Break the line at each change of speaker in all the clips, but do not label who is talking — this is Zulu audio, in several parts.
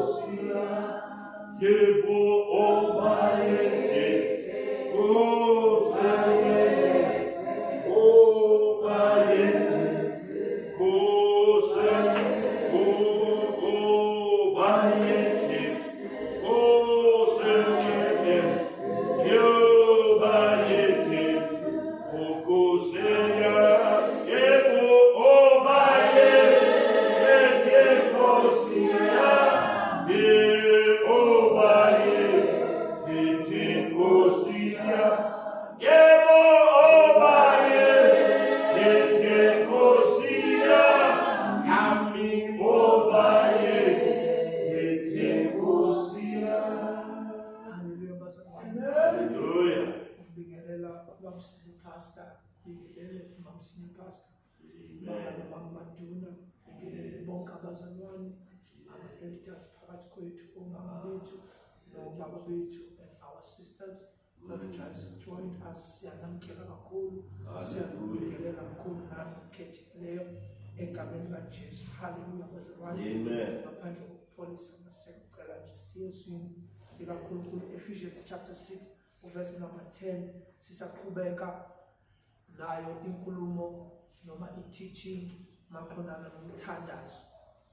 Kosia, Yebo Obayete, Kosia, Obayete, Kosia, Obayete, Kosia, Yobayete, Kosia, Yebo Obayete, Kosia, Obayete, Kosia, Yebo Obayete, Kosia, Ami Obayete, Kosia.
Hallelujah, bazalwane.
Hallelujah.
Ukubingelela ubamsini pastor, bingelele umamsini pastor, baba nomama Maduna, bingelele bonke abazalwane, ama-elders phakathi kwethu, omama bethu, nobaba bethu, and our sisters who have just joined us. Siyanamkela kakhulu, siyanibingelela kakhulu nani khethekileyo egameni likaJesu. Hallelujah, bazalwane.
Amen.
Ngaphandle kokupholisa masekucela nje siye ezwini likaNkulunkulu, Ephesians chapter 6 uverse number 10. Sisaqhubeka nayo inkulumo noma i-teaching maqondana nomthandazo,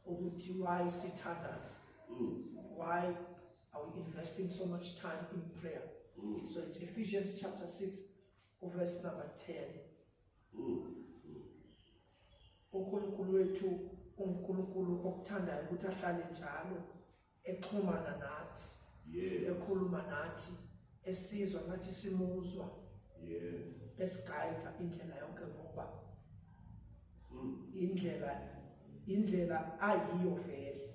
ukuthi why sithandaza, why are we investing so much time in prayer. So it's Ephesians chapter 6 uverse number 10. uNkulunkulu wethu uNkulunkulu okuthandayo ukuthi ahlale njalo exhumana nathi, ekhuluma nathi, esizwa nathi simuzwa, esigayida indlela yonke, ngoba indlela ayiyo vele.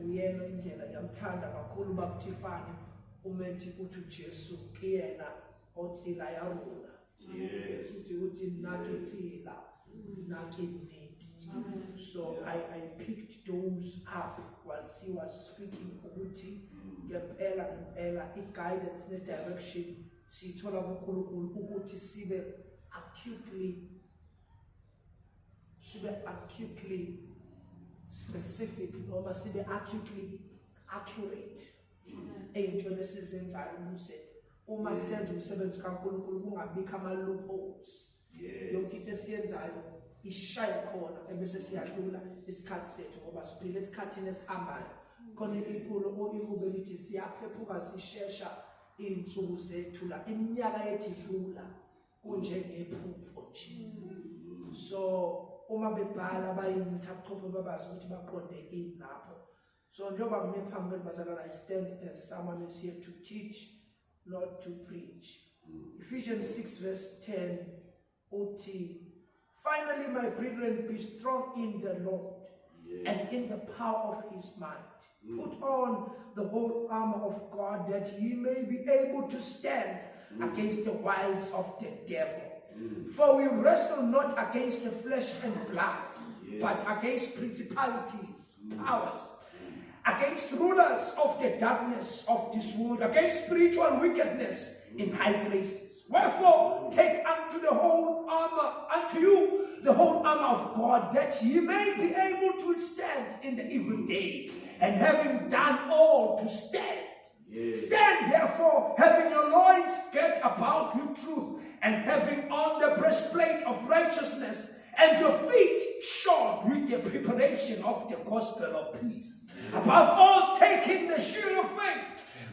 Uyena indlela. Ngiyamthanda kakhulu babuTifani umethi uthi uJesu kuyena otsila ya rona. Uthi nna ke tsela, nna ke nnete. So I picked those up whilst he was speaking, ukuthi ngempela ngempela i-guidance ne-direction siyithola kuNkulunkulu, ukuthi sibe acutely specific noma sibe acutely accurate ey'ntweni esizenzayo, ukuze uma senza umsebenzi kaNkulunkulu kungabikho ama-loopholes. Yonke into esiyenzayo ishaye khona, ebese siyahlula isikhathi sethu, ngoba siphila esikhathini esihambayo. Khona iculo ihubo elithi siyaphephuka sishesha iy'nsuku zethu la, iminyaka yethu idlula kunjengephupho nje. So uma bebhala bayincitha buchopho, babazi ukuthi baqonde ini lapho. So njengoba ngime phambi kwenu bazalwane, I stand as someone who is here to teach, not to preach. Ephesians 6 verse 10 uthi, "Finally, my brethren, be strong in the Lord and in the power of his might. Put on the whole armor of God, that ye may be able to stand against the wiles of the devil. For we wrestle not against the flesh and blood, but against principalities, powers, against rulers of the darkness of this world, against spiritual wickedness in high places. Wherefore, take unto the whole armor, unto you the whole armor of God, that ye may be able to stand in the evil day, and having done all to stand. Stand therefore, having your loins girt about with truth, and having on the breastplate of righteousness, and your feet shod with the preparation of the gospel of peace. Above all, taking the shield of faith,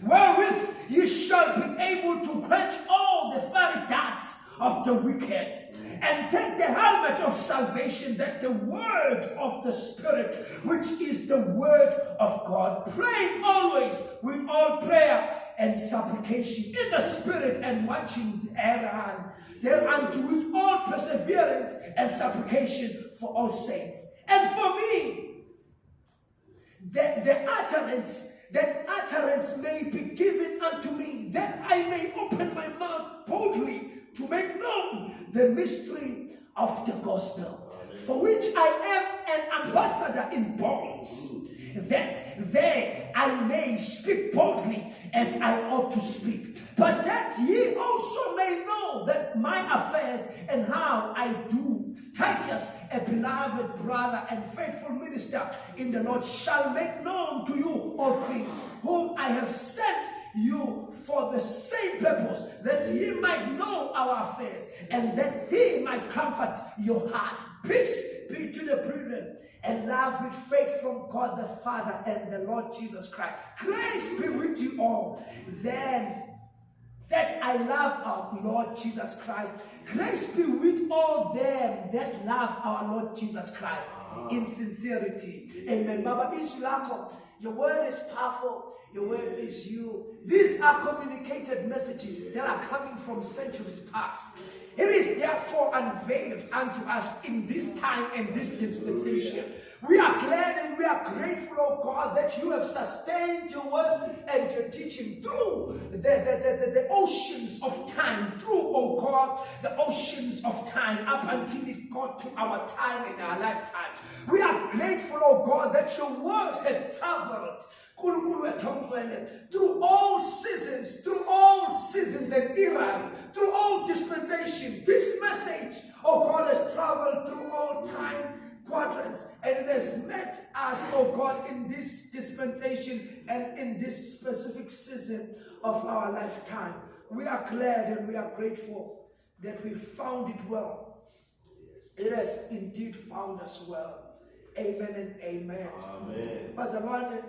wherewith ye shall be able to quench all the fiery darts of the wicked. And take the helmet of salvation, that the word of the Spirit, which is the word of God, praying always with all prayer and supplication in the Spirit, and watching thereunto with all perseverance and supplication for all saints. And for me, the utterance, that utterance may be given unto me, that I may open my mouth boldly to make known the mystery of the gospel, for which I am an ambassador in bonds, that there I may speak boldly as I ought to speak, but that ye also may know that my affairs and how I do Tychicus, a beloved brother and faithful minister in the Lord, shall make known to you all things, whom I have sent you for the same purpose, that ye might know our affairs, and that he might comfort your heart. Peace be to the brethren, and love with faith from God the Father and the Lord Jesus Christ. Grace be with you all. Then that I love our Lord Jesus Christ. Grace be with all them that love our Lord Jesus Christ in sincerity. Amen. Baba izwi lakho, your word is powerful. Your word is you. These are communicated messages that are coming from centuries past. It is therefore unveiled unto us in this time and this dispensation. We are glad and we are grateful, oh God, that you have sustained your word and your teaching through the oceans of time, through, oh God, the oceans of time up until it got to our time in our lifetime. We are grateful, oh God, that your word has traveled through all seasons and eras, through all dispensation. This message, oh God, has traveled through all time quadrants, and it has met us, oh God, in this dispensation and in this specific season of our lifetime. We are glad and we are grateful that we found it well. It has indeed found us well. Amen and amen.
Amen.
Bazalwane,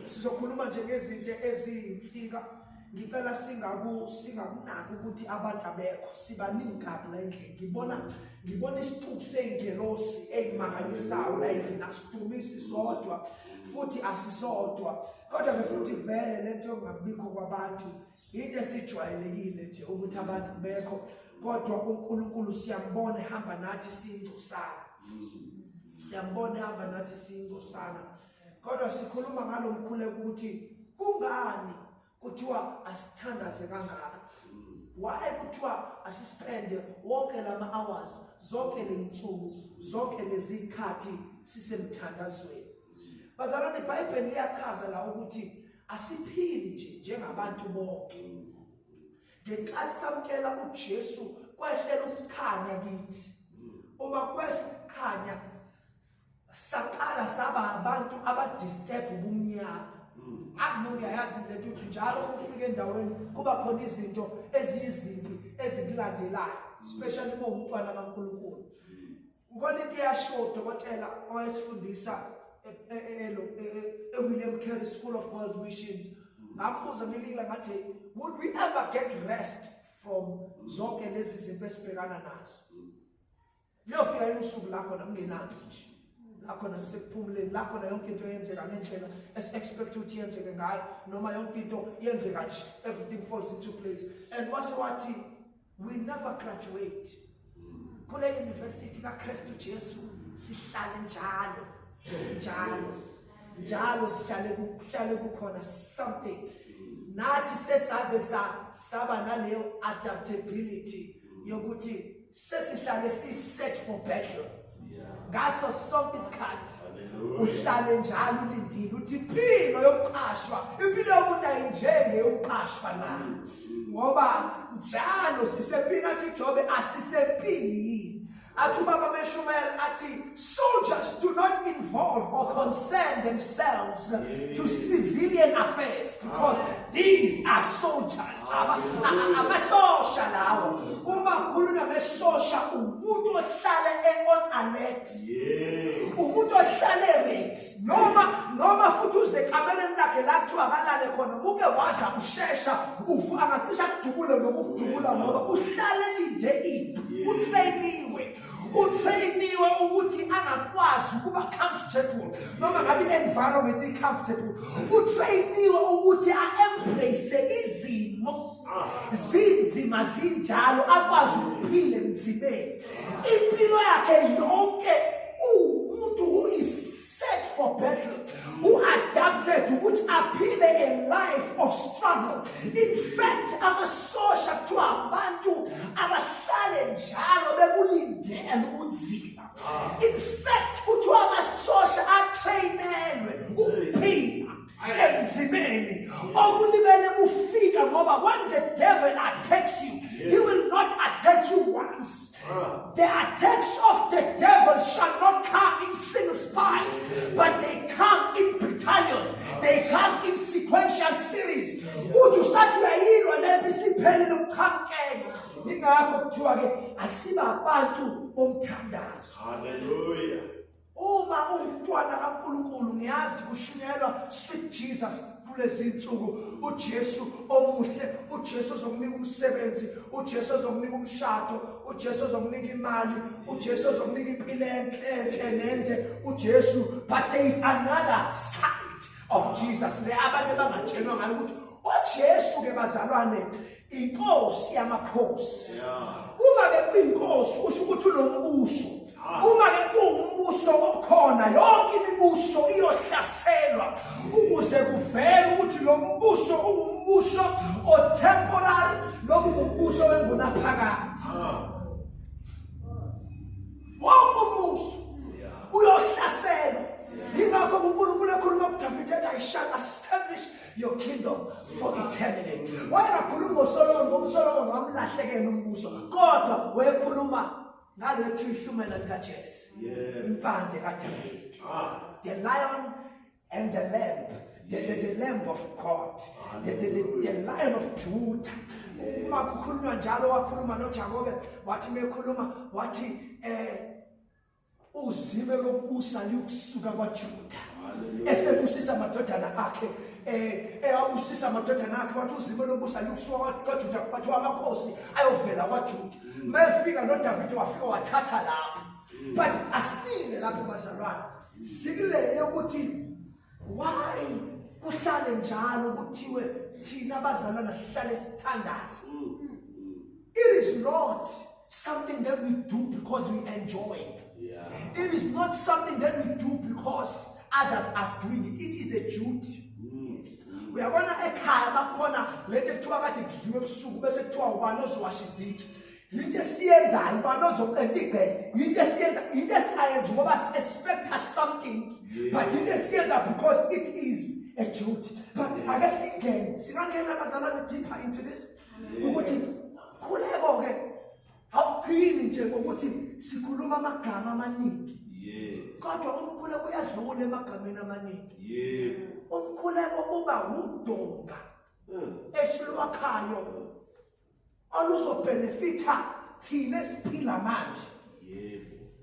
sizokhuluma nje ngezinto eziyinsika. Ngicela singakunaki ukuthi abantu abekho, sibaningi kabi la endlini. Ngibona isixuku sey'ngelosi ey'mangalisayo la endlini. Asidumisi sodwa futhi asisodwa, kodwa-ke futhi vele lento yokungabikho kwabantu into esijwayelekile nje ukuthi abantu bekho, kodwa uNkulunkulu siyambona ehamba nathi siyingcosana. Siyambona ehamba nathi siyingcosana. Kodwa sikhuluma ngalo mkhuleko ukuthi kungani kuthiwa asithandaze kangaka? Why kuthiwa asispende wonke lama hours, zonke ley'nsuku, zonke lezikhathi sisemthandazweni? Bazalwane, iBhayibheli liyachaza la ukuthi asiphili nje njengabantu bonke. Ngenkathi samkela uJesu kwehlela ukukhanya kithi. Uma kwehla ukukhanya saqala saba abantu abadisturb ubumnyama. Ngathi noma uyayazi lento ukuthi njalo ufika endaweni kuba khona izinto eziyizimpi ezikulandelayo, especially uma umntwana kaNkulunkulu. Kukhona into eyashiwo udokotela owayesifundisa e-William Carey School of World Missions. Ngambuza ngelinye ngathi, would we ever get rest from zonke lezi zinto esibhekana nazo? Liyofika yini usuku la khona kungenanto nje, la khona sisekuphumuleni, la khona yonke into yenzeka ngendlela esi-expect ukuthi yenzeke ngayo, noma yonke into yenzeka nje, everything falls into place. And wase wathi, we never graduate. Kule university kaKristu Jesu sihlale njalo njalo njalo, sihlale kukhona something. Nathi sesaze saba naleyo adaptability yokuthi sesihlale si-set for battle. Ngaso sonke isikhathi uhlale njalo ulindile uthi impilo yomqashwa, impilo yomuntu ayinjenge yomqashwa na, ngoba njalo sisempini. Athi uJobe asisempini yini? Athi ubaba Meshumayela athi soldiers do not involve or concern themselves to civilian affairs because these are soldiers. Amasosha lawo. Uma kukhulunywa ngesosha, umuntu ohlale on alert, umuntu ohlale ready, noma futhi uze ekamereni lakhe la kuthiwa akalale khona, uke waza ushesha angacisha akudubule nokukudubula, ngoba uhlale elinde impi. Utrainiwe ukuthi angakwazi ukuba comfortable noma ngabe i-environment i-comfortable. Utrainiwe ukuthi a-embrace izimo zinzima zinjalo, akwazi ukuphila emzimeni impilo yakhe yonke. Umuntu who is set for battle, who adapted ukuthi aphile a life of struggle. In fact, amasosha kuthiwa abantu abahlale njalo bekulindele ubunzima. In fact, kuthiwa amasosha atrainelwe ukuphila emzimeni okulibele kufika, ngoba when the devil attacks you, he will not attack you once. The attacks of the devil Yingakho kuthiwa ke asiba abantu bomthandazo.
Hallelujah.
Uma ungumntwana kaNkulunkulu ngiyazi kushunyelwa sweet Jesus kulezi insuku uJesu omuhle uJesu ozokunika umsebenzi uJesu ozokunika umshado uJesu ozokunika imali uJesu ozokunika impilo enhle enhle nende uJesu. But there is another side of Jesus le abanye bangatshelwa ngayo ukuthi uJesu ke bazalwane inkosi yamakhosi. Uma ke kuyinkosi kusho ukuthi unombuso. Uma ke kuwumbuso okhona yonke imibuso iyohlaselwa ukuze kuvele ukuthi lo mbuso ungumbuso o-temporary noma ungumbuso wengunaphakade. Wonke umbuso uyohlaselwa. Yingakho uNkulunkulu ekhuluma kuDavide ethi I shall establish your kingdom for eternity. Wayengakhulumi ngoSolomon ngoba uSolomon wamlahlekela umbuso, kodwa wayekhuluma ngalethu ihlumela likaJese, impande kaDavid, the lion and the lamb, the lamb of God, the lion of Judah. Uma kukhulunywa njalo wakhuluma noJakobe, wathi mekhuluma wathi uzime lokubusa liyokusuka kwaJuda, esebusisa amadodana akhe, eyabusisa amadodana akhe wathi uzime lokubusa liyokusuka kwaJuda, kwathiwa amakhosi ayovela kwaJuda. Mayefika noDavid wafika wathatha lapho. But asinile lapho bazalwane, sikule ukuthi why kuhlale njalo kuthiwe thina abazalwana sihlale sithandaza. It is not something that we do because we enjoy. It is not something that we do because others are doing it. It is a duty. Uyabona ekhaya bakhona lento ekuthiwa kade kudliwe ebusuku bese kuthiwa ubani ozowasha izitsha. Into esiyenzayo ubani ozoqeda igceke. Into esiyenza into esingayenzi ngoba expect something. But into esiyenza because it is a duty. But ake singene, singangena bazalwane deeper into this. Ukuthi khuleko ke awuphili nje ngokuthi sikhuluma amagama amaningi. Kodwa umkhuleko uyadlula emagameni amaningi. Umkhuleko uba udonga esilwakhayo oluzobenefitha thina esiphila manje.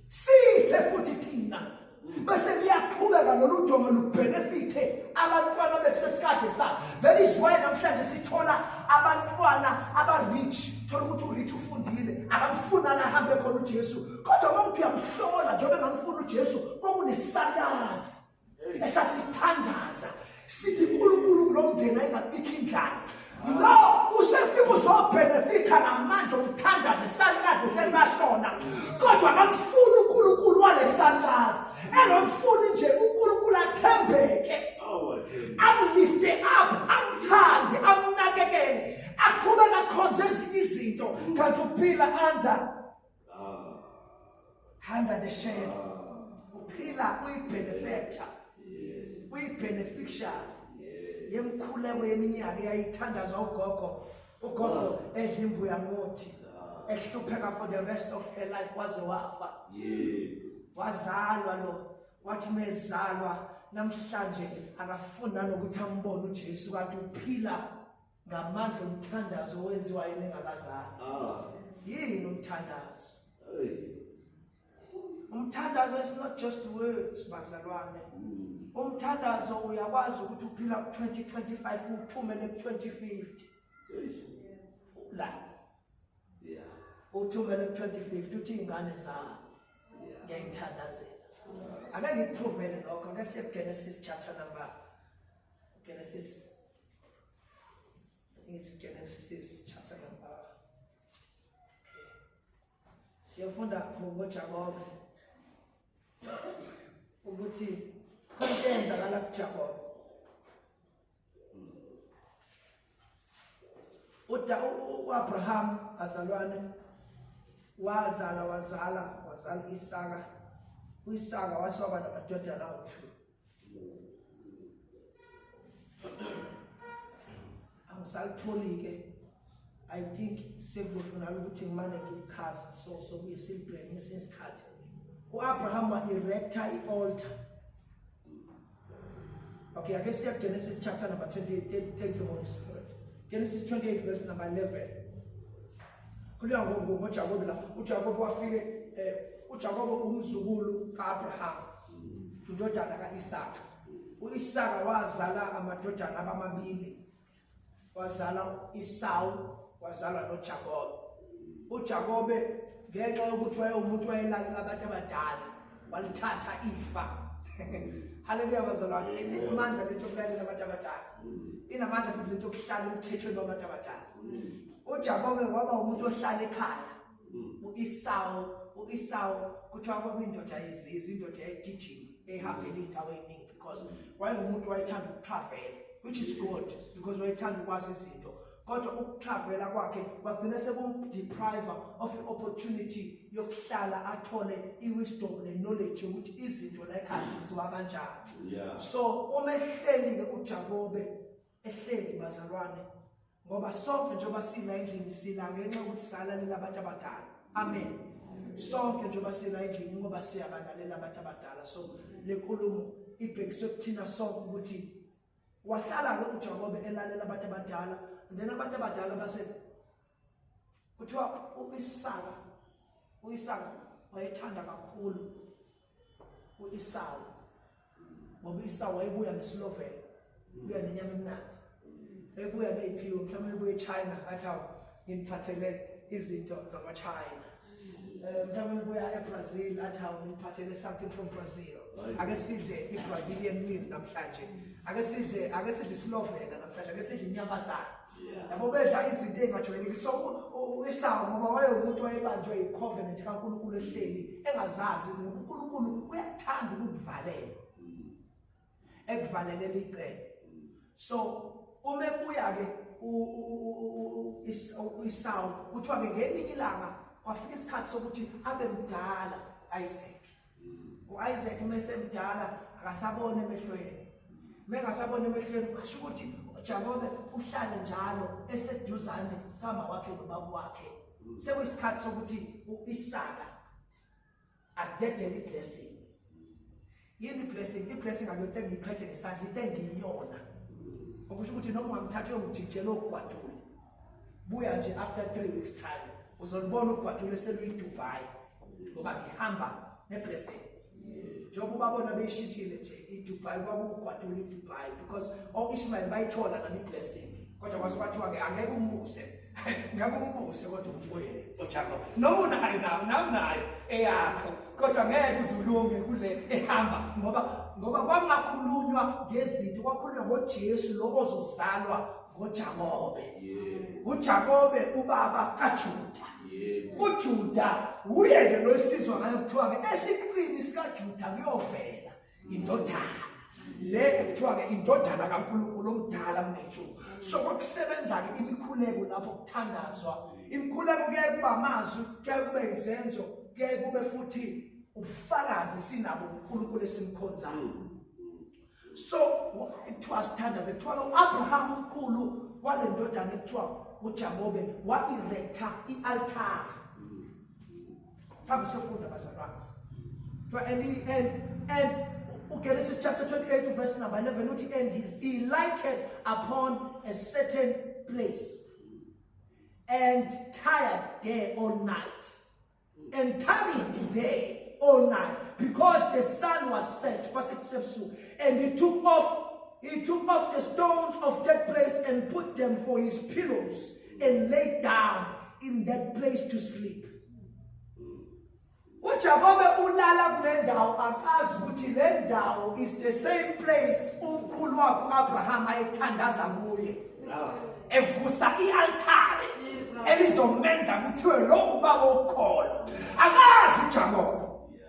Sife futhi thina bese liyaqhubeka lolu donga lubenefithe abantwana bethu sesikade sa. That is why namhlanje sithola abantwana aba-rich, thola ukuthi u-rich ufundile akamfuni la ahambe khona uJesu, kodwa uma uthi uyamhlola njengoba engamfuni uJesu kwakunesalazi esasithandaza sithi uNkulunkulu kulomndeni ayingabikho indlala. Lo usefika uzobenefitha ngamandla okuthandaza isalukazi sesashona, kodwa akamfuni uNkulunkulu walesalukazi, engamfuni nje uNkulunkulu athembeke, amlifte up, amthande, amnakekele, aqhubeke akhonze ezinye izinto, kanti uphila under the shadow. Uphila uyi-benefactor, uyi-beneficiary yemkhuleko yeminyaka eyayithandazwa ugogo, ugogo edla imbuya ngothi, ehlupheka for the rest of her life waze wafa. Wazalwa lo, wathi mezalwa namhlanje akafuni nanokuthi ambone uJesu, kanti uphila ngamandla omthandazo owenziwa yena engakazali. Yini umthandazo? Umthandazo is not just words bazalwane. Umthandazo uyakwazi ukuthi uphila ku-2025 uthumele ku-2050. La. Uthumele ku-2050 uthi ingane zami ngiyayithandazela. Ake ngikuphumele lokho, ake siye Genesis chapter number Genesis, I think it's Genesis chapter number, okay. Siyafunda ngoJakobe ukuthi khona into eyenzakala kuJakobe. uAbraham azalwane wazala wazala wazala Isaka. uIsaka waswaba namadodana awu-2. Angisalitholi ke, I think sekuzofunakala ukuthi ngimane ngilichaze, so sobuye silibheke ngesinye isikhathi. uAbraham wa-erecta i-altar. Okay, I guess here Genesis chapter number 28. Thank you, Holy Spirit. Genesis 28 verse number 11. Khulunywa ngoJakobe la. UJakobe wafike uJakobe umzukulu kaAbraham, indodana kaIsaka. UIsaka wazala amadodana abamabili, wazala uEsau, wazala noJakobe. UJakobe ngenxa yokuthi wayewumuntu wayelalela abantu abadala, walithatha ifa. Haleluya bazalwane. Inamandla lento yokulalela abantu abadala, inamandla futhi lento yokuhlala emthethweni wabantu abadala. UJakobe waba umuntu ohlala ekhaya. U-Esau kuthiwa kwakuyindoda yezizwe, indoda yayigijima, ehambela iy'ndawo ey'ningi, because wayengumuntu wayethanda ukutravela, which is good because wayethanda ukwazi izinto. Kodwa ukutravela kwakhe kwagcina sekumdeprive of i-opportunity yokuhlala athole i-wisdom ne-knowledge yokuthi izinto la ekhaya zenziwa kanjani. So uma ehleli-ke uJakobe, ehleli bazalwane, ngoba sonke njengoba sila endlini sila ngenxa yokuthi salalela abantu abadala. Amen. Sonke njengoba sila endlini ngoba siyabalalela abantu abadala. So le nkulumo ibhekiswe kuthina sonke ukuthi wahlala-ke uJakobe elalela abantu abadala, and then abantu abadala base kuthiwa uIsaka wayethanda kakhulu uEsau, ngoba uEsau wayebuya nesilovela, buya nenyama emnandi, ebuya ney'phiwo, mhlawumbe ebuya eChina, athi awu nginiphathele izinto zakwaChina. Mhlawumbe ebuya eBrazil, athi awu nginiphathele something from Brazil, ake sidle i-Brazilian meal namhlanje, ake sidle isilovela namhlanje, ake sidle inyamazana. Yabo, bedla izinto ey'ngajwayelekile. So u-Esau, ngoba wayewumuntu wayebanjwe i-covenant kaNkulunkulu, ehleli engazazi, ngoba uNkulunkulu uyakuthanda ukukuvalela, ekuvalelela icebo. So uma ebuya-ke u-Esau, kuthiwa-ke ngelinye ilanga kwafika isikhathi sokuthi abe mdala Isaac. U-Isaac uma esemdala akasaboni emehlweni. Uma engasaboni emehlweni, kwasho ukuthi uJakobe uhlale njalo eseduzane kama wakhe nobaba wakhe. Sekuyisikhathi sokuthi u-Isaka adedele i-blessing. Yini i-blessing? I-blessing akuyonto engiyiphethe ngesandla, into engiyiyona. Okusho ukuthi noma ungamthatha uyongijijela ogwadule, buya nje after 3 weeks time, uzolibona ugwadule seluyiDubai, ngoba ngihamba ne-blessing. Njengoba ubabona beyishintshile nje iDubai, kwakugwadule iDubai, because o-Ishmael bayithola nami i-blessing, kodwa kwase kwathiwa-ke angeke umbuse, ngeke umbuse kodwa umfowenu oJakobe, noma unayo nawe, nawe unayo eyakho, kodwa ngeke uzulunge kule ehamba, ngoba kwangakhulunywa ngezinto, kwakhulunywa ngoJesu lo ozozalwa ngoJakobe. UJakobe ubaba kaJuda. UJuda uye-ke lo esizwa ngayo, kuthiwa-ke esiqwini sikaJuda kuyovela indodana le ekuthiwa-ke indodana kaNkulunkulu omdala kunensuku. So kwakusebenza-ke imikhuleko lapho kuthandazwa. Imikhuleko kuyaye kuba amazwi, kuyaye kube izenzo, kuyaye kube futhi ubufakazi sinabo uNkulunkulu esimkhonzayo. So kuthiwa sithandaze, kuthiwa u-Abraham umkhulu wale ndodana ekuthiwa uJakobe wa-erecta i-altare. Sabe siyofunda bazalwane. And uGenesis chapter 28 verse number 11 uthi, and he lighted upon a certain place and tarried there all night, and tarried there all night, because the sun was set, kwasekusebusuku, and he took off the stones of that place and put them for his pillows and lay down in that place to sleep. uJakobe ulala kule ndawo, akazi ukuthi le ndawo is the same place umkhulu wakhe uAbraham ayethandaza kuye, evusa i-altare elizomenza kuthiwe lo ubaba wokukholo. Akazi uJakobe,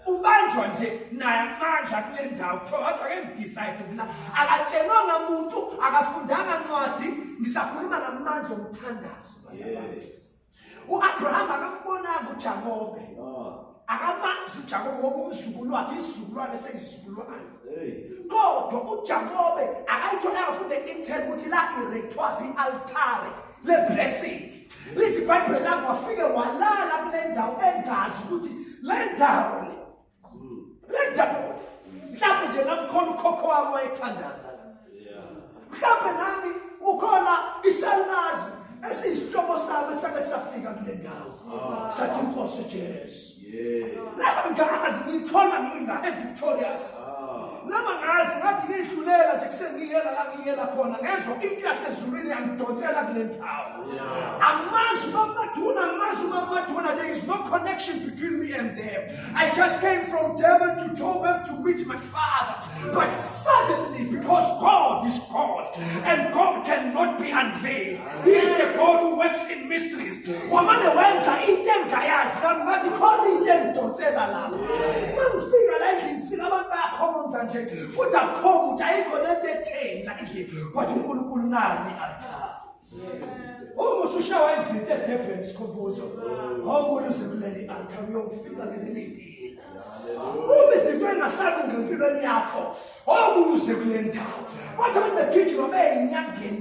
ubanjwa nje naye amandla kule ndawo, kuthiwa wathi ake ngidecide mina. Akatshelwanga muntu, akafundanga ncwadi. Ngisakhuluma ngamandla omthandazo bazalwane. U-Abraham akambonanga uJakobe, akamazi uJakobe, ngoba umzukulu wakhe, isizukulwane seyisizukulwane. Kodwa uJakobe akayitholanga futhi intel ukuthi la erectwaphi i-altare le-blessing. Lithi iBhayibheli lami wafike walala kule ndawo engazi ukuthi le ndawo le mhlawumbe nje nami khona ukhokho wami wayethandaza la, mhlawumbe nami ukhona isalukazi Esiyisihlobo sami esake safika kule ndawo. Sathi inkosi Jesu.
Yeah.
Nami ngazi ngiyithola nginga eVictorious. Noma ngazi ngathi ngiyihlulela nje kusengiyela la ngiyela khona ngezwa into yasezulwini yangidonsela kule ndawo. Amazi mamaduna, amazi mamaduna, there is no connection between me and them. I just came from Durban to Joburg to meet my father. But suddenly, because God is God and God cannot be unveiled, He is the God who works in mysteries. Wamane wenza into engingayazi nami ngathi khona into engidonsela lapha. Mangifika la endlini ngifika abantu bayakhonza nje futhi akukho muntu ayikho lento etheni la endlini. Wathi uNkulunkulu nali i-altare. Uma usushawa izinto eDurban sikhumbuzo, awubuye uze kuleli altare uyongifica ngimlindile. Uma izinto engasalungi empilweni yakho, awubuye uze kule ndawo. Bathi abantu begijima beyinyangeni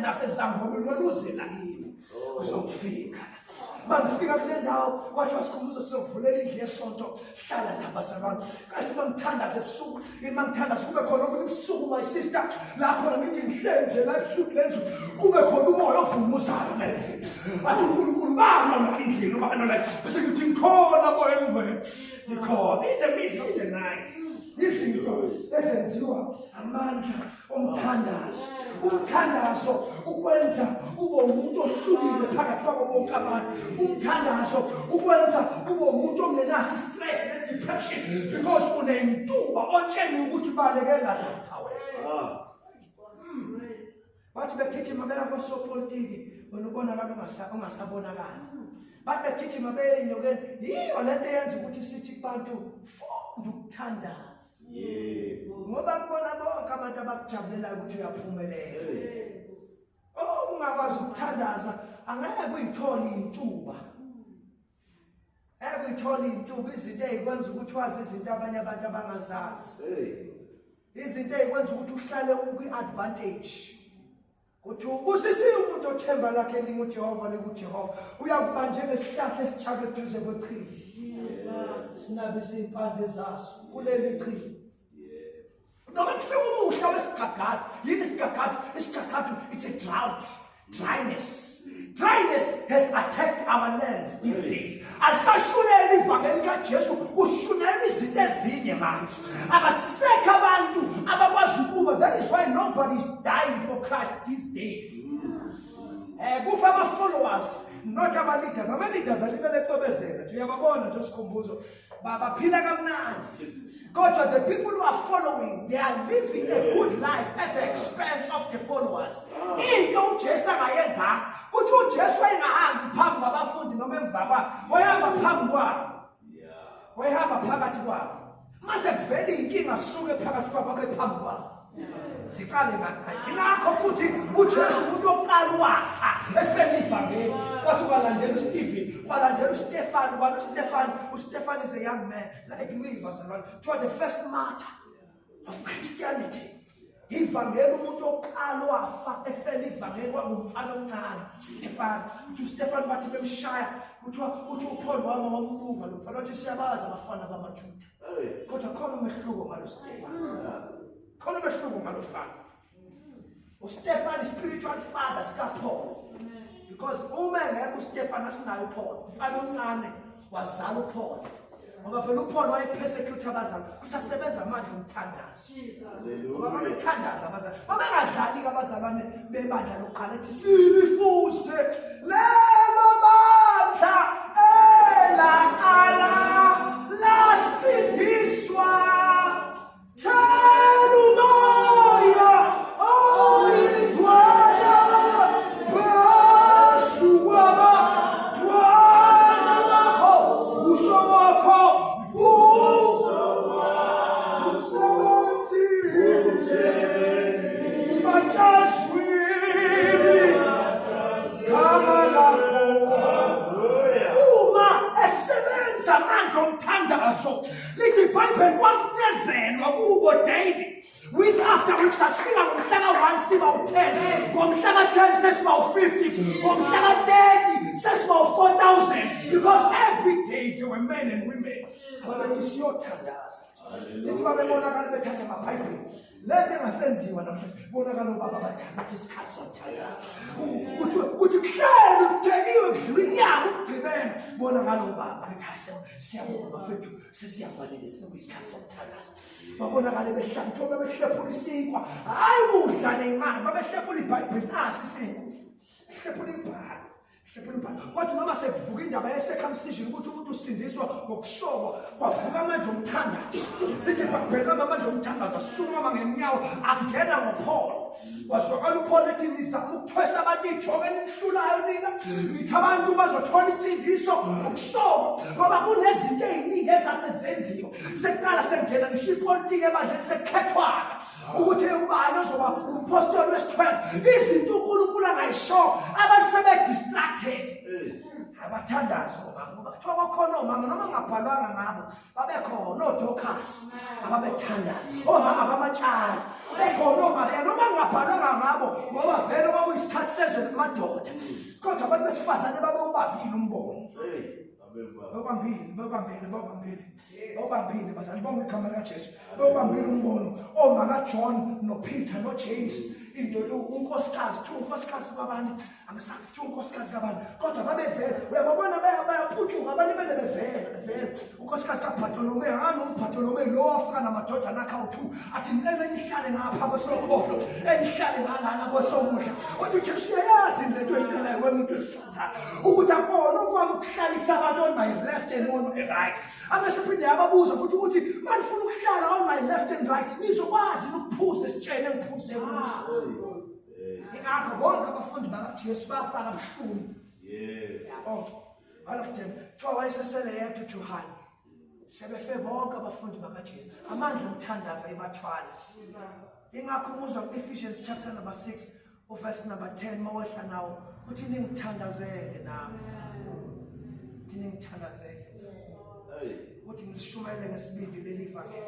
nasezangomeni wena uze la kimi. Uzongifika. Mangifika kule ndawo kwathiwa sikhumbuzo siyokuvulela indlu yesonto, hlala la bazalwane. Kathi mangithandaza ebusuku, mangithandaza kube khona omunye ubusuku my sister, la khona ngithi ngihleli nje la ebusuku le ndlu, kube khona umoya ovumuzayo la endlini. Bathi uNkulunkulu bano la endlini, ubano la. Bese ngithi ngikhona moya engcwele. Ngikhona in the middle of the night. Izinto ezenziwa amandla omthandazo. Umthandazo ukwenza ube umuntu ohlukile phakathi kwabo bonke abantu. Umthandazo ukwenza ube umuntu ongenaso stress ne-depression because unentuba otsheni ukuthi balekela lapha wena. Bathi begijima beya kosopolitiki wena ubonakala ungasabonakali. Bathi begijima beye enyokeni, yiyo lento eyenza ukuthi sithi kubantu funda ukuthandaza.
Yebo.
Ngoba kubona bonke abantu abakujabulelayo ukuthi uyaphumelela. Oh, ungakwazi ukuthandaza angeke uyithole intuba. Ngeke uyithole intuba, izinto ezikwenza ukuthi wazi izinto abanye abantu abangazazi.
Hey.
Izinto ezikwenza ukuthi uhlale ukwi-advantage. Kuthi ubusisiwe umuntu othemba lakhe linguJehova likuJehova. Uyakuba njengesihlahla esitshalwe eduze kwechibi. Sinabise impande zaso kuleli chibi. Noma kufika umuhla wesigagadu, yini isigagadu? Isigagadu it's a drought, dryness. Dryness has attacked our lands these days. Alisashuneli ivangeli kaJesu, kushunela izinto ezinye manje. Abasekho abantu abakwazi ukuba. That is why nobody is dying for Christ these days. Kufa ama-followers, not ama-leaders. Ama-leaders alibele ecobezela nje, uyababona nje sikhumbuzo. Baphila kamnandi. Kodwa the people who are following, they are living a good life at the expense of the followers. Into uJesu angayenzanga, kuthi uJesu wayengahambi phambi kwabafundi noma emva kwabo, wayehamba phambi kwabo. Wayehamba phakathi kwabo. Mase kuvela inkinga sisuke phakathi kwabo abe phambi kwabo. Siqale ngayo. Ingakho futhi uJesu umuntu wokuqala wafa efela ivangeli. Kwase kwalandela uStephen, kwalandela uStefan, kwala uStefan. uStefan is a young man like me, bazalwane. Kuthiwa the first martyr of Christianity. Ivangeli umuntu wokuqala wafa efela ivangeli kwangumfana omncane uStefan. Uthi uStefan bathi bemshaya, kuthiwa uthi uPaul wama wambuka lo mfana, wathi siyabazi abafana bamaJuda. Kodwa khona umehluko ngalo Stefan. Khona umehluko ngalo mfana. uStefan is spiritual father sikaPaul. Because uma engekho uStefan asinayo uPaul. Umfana omncane wazala uPaul. Ngoba phela uPaul wayepersecute abazali. Kusasebenza amandla omthandazo. Ngoba babethandaza abazali. Babengadlali ke abazalwane bebandla lokuqala ethi silifuze lelo bandla elaqala lasindiswa. Thela umoya oyingcwele phezu kwabantwana bakho, vuso wakho, vuso umsebenzi batshazwini gama lakho. Uma esebenza manje umthandazo, lithi iBhayibheli kwakunyezelwa kubo daily, week after week. Sasifika ngomhla ka-1 siba u-10, ngomhla ka-10 sesiba u-50, ngomhla ka-30 sesiba u-4000, because every day there were men and women ababethi siyothandaza. Lithi babebonakala bethatha amaBhayibheli. Lento engasenziwa namhlanje bonakala obaba abadala bathi isikhathi sokuthandaza. Uthi uthi kuhlele kuthekiwe kudliwa inyama ukugqibela. Bonakala obaba bethi hayi siyabonga bafethu sesiyavalelisa isikhathi sokuthandaza. Babonakale behlangitho bebehlephula isinkwa. Hayi kudla nemali babehlephula iBhayibheli nasi isinkwa. Hlephula imibhalo. Hlephula imibhalo. Kwathi noma sekuvuka indaba ye-circumcision ukuthi umuntu usindiswa ngokusokwa, kwavuka amandla omthandazo. Lithi iBhayibheli lama amandla omthandazo asukuma ngenyawo angena ngoPaul. Wazwakala uPaul ethi nizama ukuthwesa abantu ijoka elihlulayo nina. Nithi abantu bazothola insindiso ngokusokwa ngoba kunezinto eziningi ezasezenziwa. Sekuqala sekungena ngisho ipolitiki ebandleni sekukhethwana. Ukuthi ubani ozoba umpostoli wesi-12 izinto uNkulunkulu angayisho abantu sebe-distracted abathandazi omama ngoba kuthiwa kwakhona omama noma ngabhalwanga ngabo babekhona oDorcas ababethandaza omama bamatshali bekhona oMaria noma ngabhalwanga ngabo ngoba vele kwakuyisikhathi sezwe lamadoda kodwa abantu besifazane babewubambile umbono. Bawubambile, bawubambile, bawubambile. Bawubambile bazali bonke igama likaJesu. Bawubambile umbono. Omaka John noPeter noJames into unkosikazi kuthiwa unkosikazi kabani angisazi kuthiwa unkosikazi kabani kodwa babevela uyababona bayaputshuka balibele bevela bevela unkosikazi kaBartolome anoMbartolome lo wafika namadodana akhe awu-2 athi ngicela nihlale ngapha kwesokholo enihlale ngalana kwesokudla uthi uJesu uyayazi lento oyicelayo wena umuntu wesifazane ukuthi akona okwamhlalisa abantu on my left and on my right abesephinde yababuza futhi ukuthi manifuna ukuhlala on my left and right nizokwazi ukuphuza esitsheni engiphuze kuso. Ingakho bonke abafundi bakaJesu bafa kabuhlungu. Yabo, all of them. Kuthiwa wayesesele yedwa uJohane. Sebefe bonke abafundi bakaJesu. Amandla omthandazo ayebathwala. Ingakho umuzwa ku-Ephesians chapter number 6 uverse number 10 mawehla nawo uthi ningithandazele nami. Uthi ningithandazele. Uthi ngishumayele ngesibindi leli vangeli.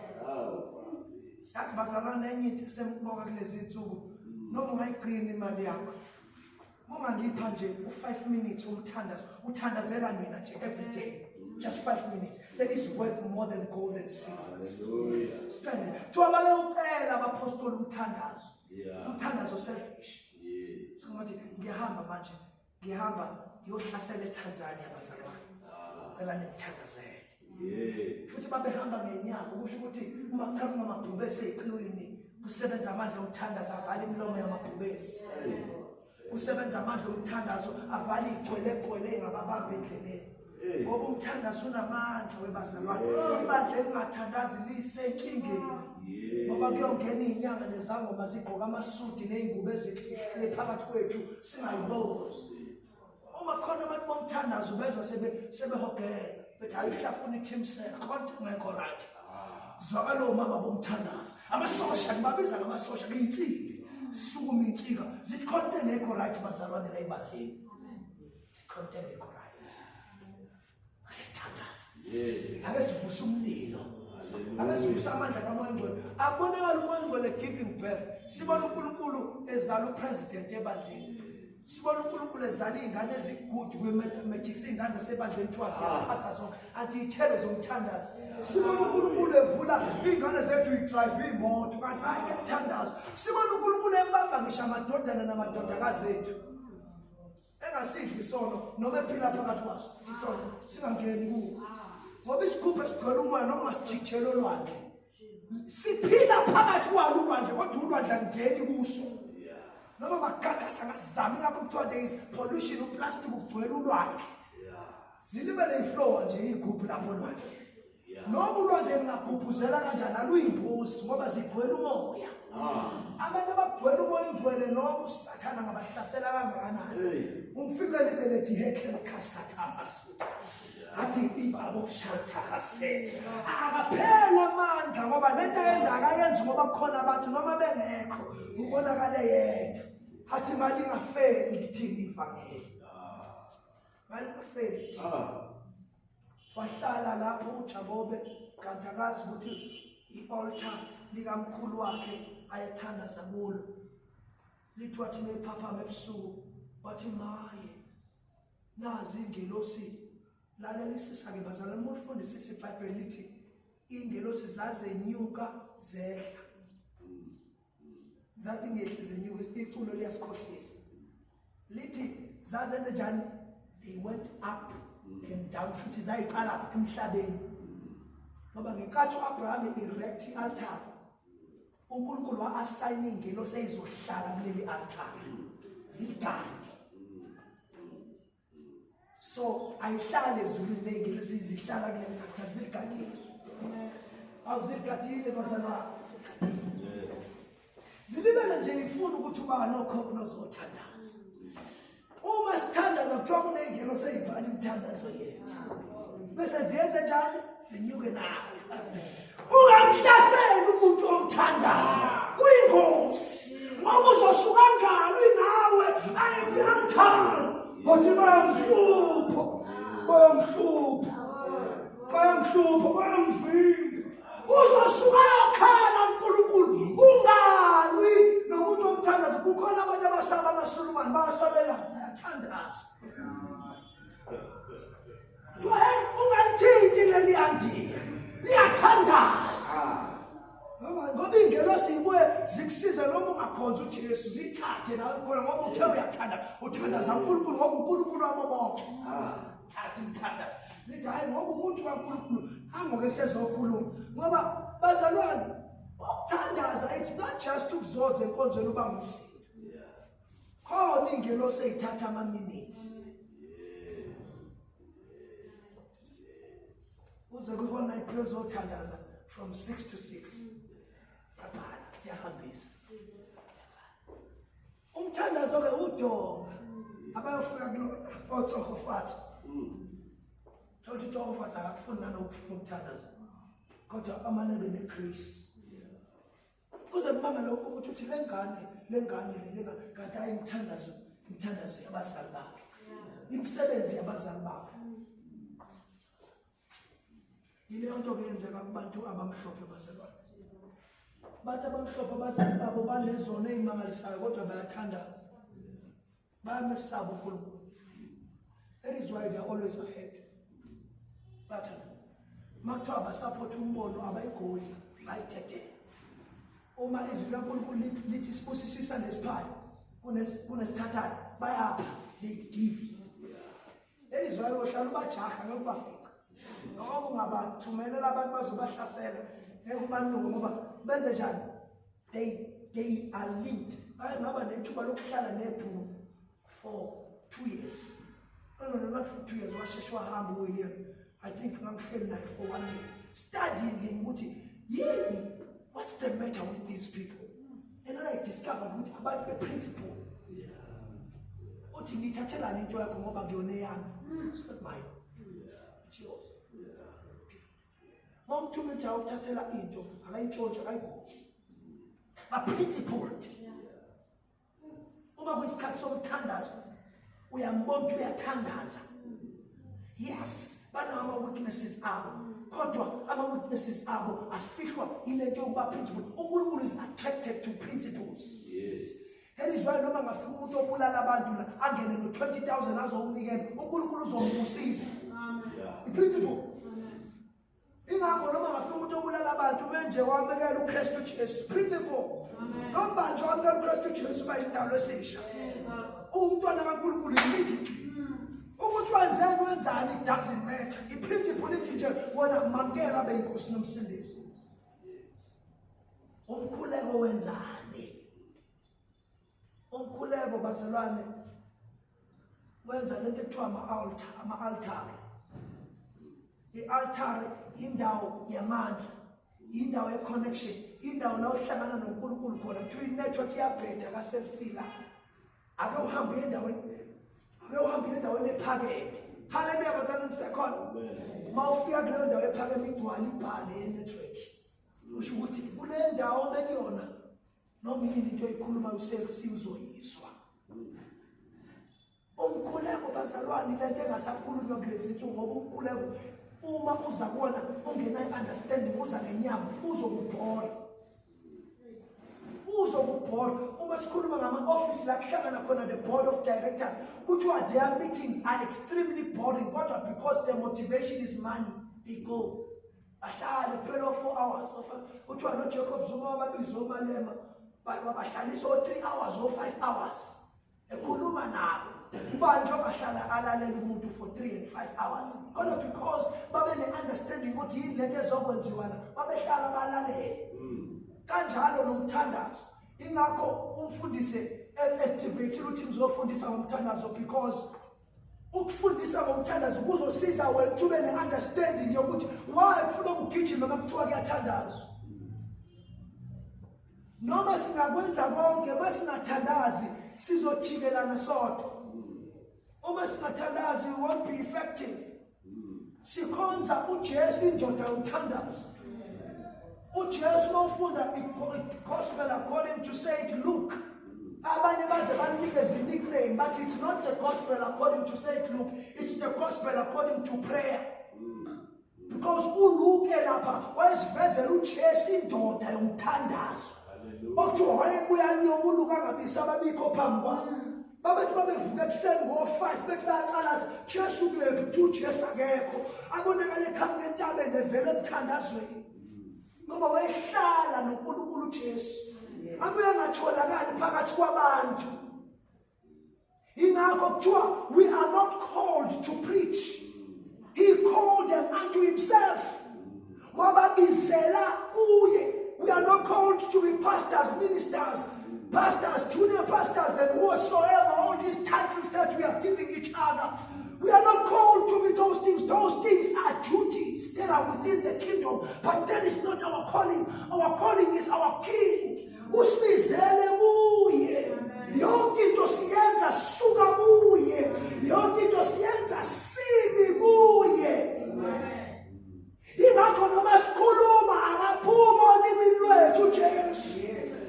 Yathi bazalwane enye into esemqoka kulezi insuku noma ungayigcina imali yakho. Ungangipha nje u5 minutes umthandazo, uthandazela mina nje every day. Just 5 minutes. That is worth more than gold and silver.
Hallelujah.
Spend it. Kuthiwa babewucela abapostoli umthandazo. Umthandazo selfish. Singathi ngiyahamba manje, ngihamba ngiyohlasela eTanzania bazalwane. Cela ningithandazele. Futhi babehamba ngenyawo kusho ukuthi uma kuqhamuka amabhubesi eziqiwini kusebenza amandla omthandazo avala imilomo yamabhubesi. Kusebenza amandla omthandazo avala igcwelegcwele engababamba endleleni. Ngoba umthandazo unamandla webazalwane. Ibandla elingathandazi lisenkingeni. Ngoba kuyongena izinyanga nezangoma zigqoka amasudi nezingubo ezihle phakathi kwethu singayiboni. Uma khona abantu bomthandazo bezwa sebehogela bethi hayi hlafuna i-team cell khona ingekho right. Zwakala omama bomthandazo. Amasosha ngibabiza ngamasosha ngiyinsimbi. Zisukuma insika zithi khona engekho right bazalwane la ebandleni. Khona engekho right. Ake sithandaze. Ake sivuse umlilo. Ake sivuse amandla kaMoya oNgcwele. Akubonakala uMoya oNgcwele giving birth. Sibona uNkulunkulu ezala upresident ebandleni. Sibona uNkulunkulu ezala izingane ezigood kwi-mathematics, izingane zasebandleni kuthiwa ziyaphasa zonke, athi iy'thelo zomthandazo. Sibona uNkulunkulu evula iy'ngane zethu yidrayive iy'moto, kanti hhayi ke mthandazo. Sibona uNkulunkulu ebamba ngisho amadodana namadodakazi ethu. Engasidli isono noma ephila phakathi kwaso, isono singangeni kuwo. Ngoba isigubhu esigcwele umoya noma ungasijikijela olwandle, siphila phakathi kwalo ulwandle kodwa ulwandle alungeni kuso. Noma bagagasa ngasizama ingakho kuthiwa there is pollution, uplastic ugcwele ulwandle. Zilibele ifloor nje igubhu lapho olwandle. Noma ulwandle lungagubhuzela kanjani aluyimbuzi ngoba zigcwele umoya. Abantu abagcwele umoya ingcwele noma uSathana ngabahlasela kangakanani. Umfice libele hekela kaSathana masuta. Athi ibabo shathase. Akaphela amandla ngoba lento ayenza akayenzi ngoba kukhona abantu noma bengekho ubonakale yedwa. Athi imali ingafeli kithini ivangeli. Mali ingafeli kithini. Wahlala lapho uJakobe kanti akazi ukuthi i-altar likamkhulu wakhe ayethandaza kulo. Lithi wathi mephaphama ebusuku wathi maye nazi ingelosi. Lalelisisa ke bazalwane, uma ufundisisa iBhayibheli lithi Ingelosi zazenyuka zehla. Zazingehli zenyuka, iculo liyasikhohlisa. Lithi zazenze njani? They went up and down, shuthi zayiqala emhlabeni. Ngoba ngenkathi uAbraham erect i-altar, uNkulunkulu wa-assign ingelosi eyizohlala kuleli altar. Zigade. So ayihlale ezulwini ley'ngelosi, zihlala kuleli altar, ziligadile. Awu ziligadile bazalwane, ziligadile. Zilibele nje ifuna ukuthi ubani okhona ozothandaza. Uma sithandaza kuthiwa kuney'ngelosi ey'bhala imithandazo yethu. Bese ziyenze njani? Zinyuke nayo. Ungamhlaseli umuntu omthandazo, uyingozi. Ngoba uzosuka ngalo inawe aye kwi-altar. Kodwa bayamhlupha, bayamhlupha, bayamhlupha, bayamvimba. Uzosuka ayokhala uNkulunkulu. Ungalwi nomuntu omthandazo. Kukhona abantu abasaba amaSulumane, bayasabela, bayathandaza. Hey, ungalithinti leli Ndiya, liyathandaza. Ngoba ingelosi ibuye zikusize noma ungakhonza uJesu, zithathe nawe khona ngoba uthe uyathanda, uthandaza uNkulunkulu ngoba uNkulunkulu wabo bonke. Thatha imthandazo. Zithi hayi ngoba umuntu kaNkulunkulu angoke sezokhuluma. Ngoba bazalwane, ukuthandaza it's not just ukuzoza enkonzweni uba ngumsindo. Khona ingelosi eyithatha ama minutes. Uze kwi-all night prayer uzothandaza from 6 to 6. Siyabhala, siyahambisa. Umthandazo ke udonga abayofika kulona otsohofatso. Thothi utsohofatso akakufuni nanokufuna ukuthandaza. Kodwa amane abe ne-grace. Kuze kubanga lokho ukuthi uthi lengane lengane le kanti hayi imithandazo, imithandazo yabazali bakhe. Imisebenzi yabazali bakhe. Yileyo nto kuyenzeka kubantu abamhlophe bazalwane. Abantu abamhlophe abazali babo banezono ey'mangalisayo kodwa bayathandaza. Bayamesaba uNkulunkulu. That is why they are always ahead. Bayathandaza. Uma kuthiwa abasupport umbono abayigoli, bayidedela. Uma izwi likaNkulunkulu lithi sibusisisa nesiphayo kunesithathayo, bayapha, they give. That is why uyohlala ubajaha ngeke ubafice. Noma ungabathumelela abantu bazobahlasela ngeke ubanuke ngoba benze njani? They are linked. Baye ngaba nethuba lokuhlala nebhunu for 2 years. No, no, no, not for 2 years. Washeshe wahamba uWilliam. I think ngangihleli naye for 1 year. Studying him ukuthi yini, what's the matter with these people? And then I discovered ukuthi abantu be-principle. Uthi ngiyithathelani into yakho ngoba kuyona eyami. It's not mine. It's yours. Uma umthuma ethi awukuthathela into, akayintshontshe, akayigodli. Ba-principled. Uma kuyisikhathi somthandazo, uyambona ukuthi uyathandaza. Yes, banawo ama-weaknesses abo. Kodwa ama-weaknesses abo afihlwa yile nto yokuba principle. uNkulunkulu is attracted to principles.
Yes.
That is why noma ngafika umuntu obulala abantu la angene no-20,000 azowunikela, uNkulunkulu uzombusisa.
Yeah.
I-principle. Ingakho noma ngafika umuntu obulala abantu menje wamukela uKristu Jesu, principle. Noma nje wamukela uKristu Jesu bayisidalwa esisha. Umntwana kaNkulunkulu immediately. Ukuthi wenzeni wenzani it doesn't matter. I-principle ithi nje wena mamkela abe inkosi nomsindisi. Umkhuleko wenzani? Umkhuleko bazalwane wenza lento ekuthiwa ama-altar, ama-altare. I-altare indawo yamandla, indawo ye-connection, indawo la uhlangana noNkulunkulu khona. Kuthiwa i-network iyabheda ka-Cell C la. Ake uhambe uye endaweni, ake uhambe uye endaweni ephakeme. Haleluya bazalwane, nisekhona. Uma ufika kuleyo ndawo ephakeme igcwala ibhale ye-network. Kusho ukuthi kule ndawo bekuyona noma yini into oyikhulumayo uCell C uzoyizwa. Umkhuleko bazalwane lento engasakhulunywa kulezi nsuku, ngoba umkhuleko uma uza kuwona ungenayo understanding, uza ngenyama, uzokubhora. Uzokubhora. Uma sikhuluma ngama-office la kuhlangana khona the board of directors, kuthiwa their meetings are extremely boring, kodwa because their motivation is money, they go. Bahlale kuphela 4 hours. Kuthiwa noJacob Zuma wababiza oMalema babahlalisa o-3 hours o-5 hours ekhuluma nabo. Ubani nje ongahlala alalela umuntu for 3 and 5 hours? Kodwa because babe ne-understanding ukuthi yini lento ezokwenziwa la, babehlala balalele. Kanjalo nomthandazo. Ingakho umfundisi activate ukuthi ngizofundisa ngomthandazo, because ukufundisa ngomthandazo kuzosiza wena ukuthi ube ne-understanding yokuthi why kufuna ukugijima uma kuthiwa kuyathandazwa. Noma singakwenza konke, masingathandazi sizojikelana sodwa. Uma singathandazi we won't be effective. Sikhonza uJesu, indoda yomthandazo. uJesu mawufunda i-gospel according to Saint Luke, abanye baze banikeze i-nickname, but it's not the gospel according to Saint Luke, it's the gospel according to prayer. Because uLuke lapha wayesivezela uJesu indoda yomthandazo. Okuthiwa wayebuya nyobuluka angabisi ababikho phambi kwakhe. Babethi babevuka ekuseni ngo-5 bethi bayaqalaza, Jesu kephi? Kuthiwa uJesu akekho. Abonakala eqhamuka entabeni evela emthandazweni. Ngoba wayehlala noNkulunkulu uJesu. Abuye angatholakali phakathi kwabantu. Ingakho kuthiwa we are not called to preach. He called them unto himself. Wababizela kuye. We are not called to be pastors, ministers, pastors, junior pastors, and whatsoever, all these titles that we are giving each other. We are not called to be those things. Those things are duties that are within the kingdom, but that is not our calling. Our calling is our King. Usibizele kuye. Yonke into siyenza suka kuye. Yonke into siyenza simi kuye. Ingakho noma sikhuluma akaphuma olimini lwethu Jesu.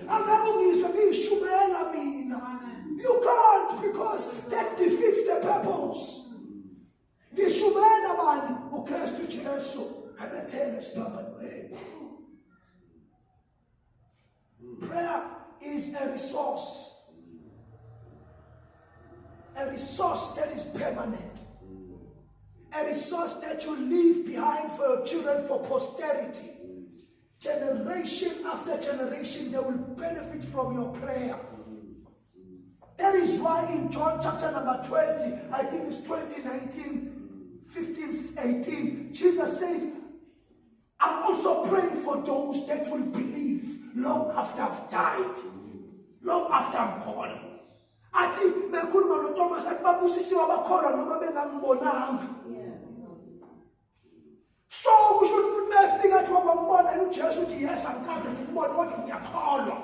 Angeke ungizwe ngiyishumela mina. You can't, because that defeats the purpose. Ngishumela bani? uKristu Jesu abethele esiphambanweni. Prayer is a resource. A resource that is permanent. A resource that you leave behind for your children, for posterity. Generation after generation, they will benefit from your prayer. That is why in John chapter number 20, I think it's 20, 19, 15, 18, Jesus says, I'm also praying for those that will believe long after I've died, long after I'm gone. Athi mekhuluma noThomas athi babusisiwe abakholwa noma bengangibonanga. So kusho ukuthi umuntu mefika athi wakwambona yena uJesu uthi yes, angikaze ngikubone kodwa ngiyakholwa.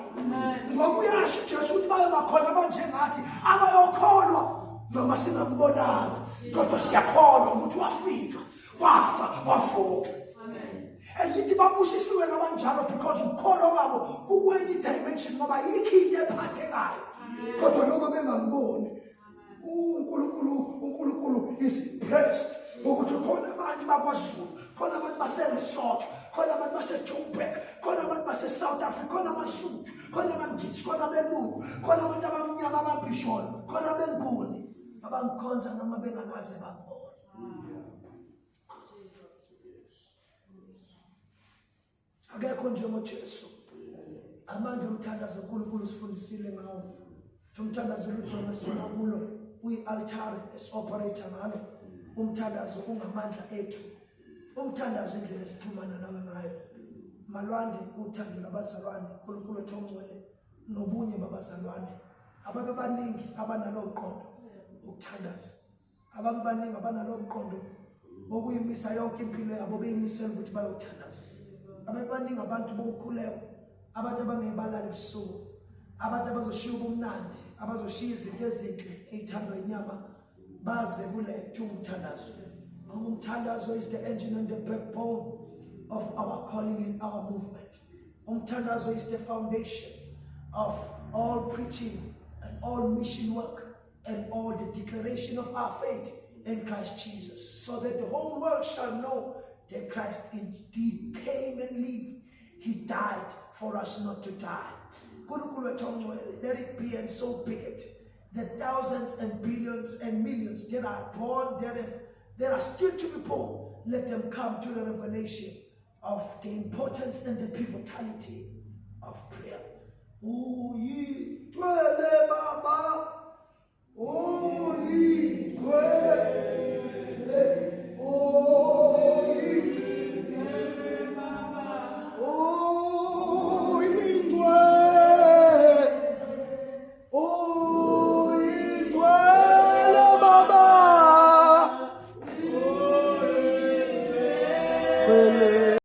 Ngoba uyasho uJesu ukuthi bayoba khona abanjengathi abayokholwa noma singambonanga, kodwa siyakholwa ukuthi wafika, wafa, wavuka. And lithi babusisiwe ngabanjalo because ukukholwa kwabo kukwenye dimension, ngoba yikho into ephathekayo. Kodwa noma bengamboni uNkulunkulu is impressed ukuthi khona abantu bakwaZulu, khona abantu baseLesotho, khona abantu baseJoburg, khona abantu base-South Africa, khona amaSuthu, khona amaNgisi, khona abelungu, khona abantu abamnyama ababhisholo, khona abeNguni abangikhonza noma bengakaze bangibone. Akekho njengoJesu. Amandla omthandazo uNkulunkulu usifundisile ngawo. Umthandazo ludonga sima kulo, uyi-altare esi-operator ngalo. Umthandazo ungamandla ethu. Umthandazo indlela esixhumana nawe ngayo. Malwande uthando labazalwane, uNkulunkulu wethu ongcwele nobunye babazalwane. Ababe baningi abanalo mqondo ukuthandaza. Ababe baningi abanalo mqondo wokuyimisa yonke impilo yabo beyimisela ukuthi bayothandaza. Ababe baningi abantu bomkhuleko, abantu abangeke balale ebusuku, abantu abazoshiya ubumnandi, abazoshiya izinto ezinhle ey'thandwa inyama baze kule kuthiwa umthandazo. Ngoba umthandazo is the engine and the backbone of our calling and our movement. Umthandazo is the foundation of all preaching and all mission work and all the declaration of our faith in Christ Jesus, so that the whole world shall know that Christ indeed came and lived. He died for us not to die. uNkulunkulu wethu ongcwele, let it be and so be it. The thousands and billions and millions that are born, that are still to be born, let them come to the revelation of the importance and the pivotality of prayer. Uyithwele baba.